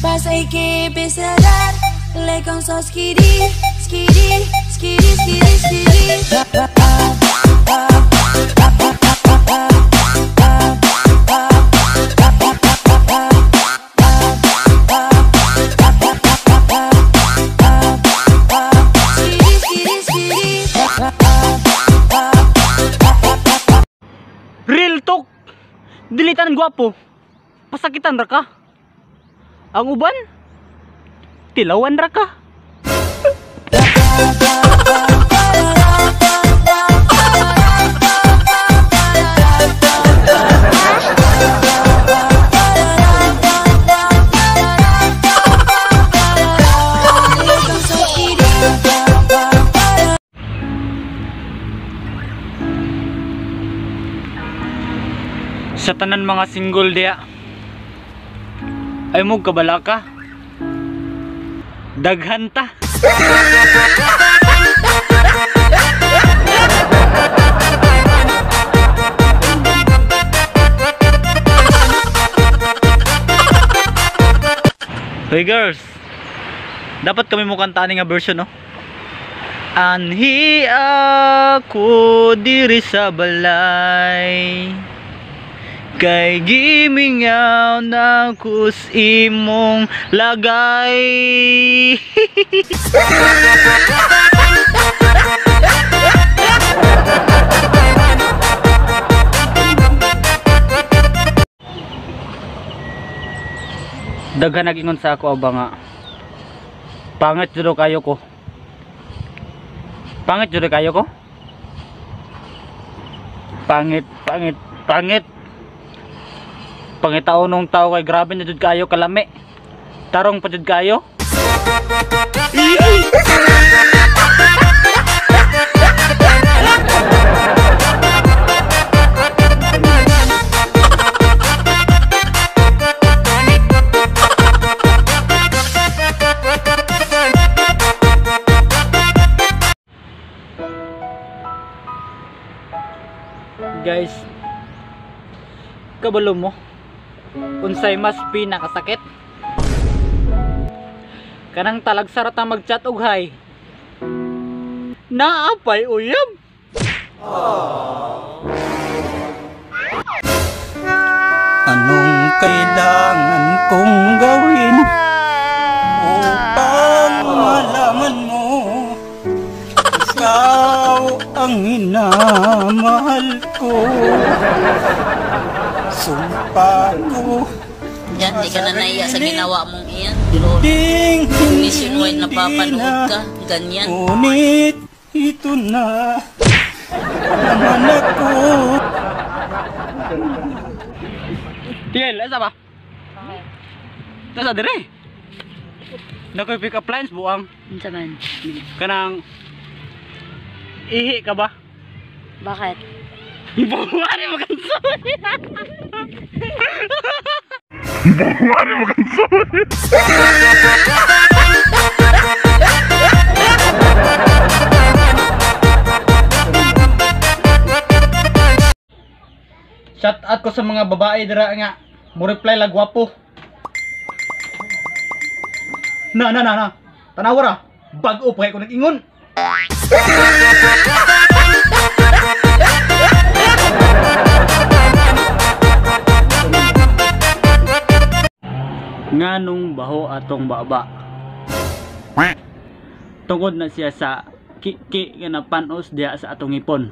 Vas a besar le con so skiri skiri skiri skiri skiri. Real talk. Dilitan gwapo. Pasakitan ra ka. Ang uban tilawan ra ka. Sa tanan mga single diya, ay mo kabala ka, daghan ta. Hey girls, dapat kami mo kantaan nga version, no? Anhi ako diri sa balay, kay gimingaw na kus imong lagay. Daghan nag-ingon sa ako ba nga pangit jud kayo ko. Pangit jud kayo ko. Pangit, pangit, pangit. Pangitaon nung tao kay grabe na jud kayo kalami. Tarong pa jud kayo. Guys, kabalo mo unsay mas pinakasakit? Kanang talagsarat na mag-chat og hi. Naapay uyab. Anong kailangan kong gawin upang malaman mo ikaw ang minamahal ko? Sumpa ko. Yan, di ka na naiya sa ginawa mong iyan. Nationwide napapanood ka, ganyan. Ngunit ito na naman ako. Tiel, asa ba? Nasa dire. Nakoy pick up lines buang. Unsa man? Kanang ihi ka ba? Bakit? Buwan mo kansoy. Buwan mo kansoy. Shout out ko sa mga babae dira nga mo reply lag gwapo. Na na na na. Tanawa ra. Bag-o pa kay ko nag-ingon. Nganong baho atong baba? Tungod na siya sa kiki nga napanos diha sa atong ngipon.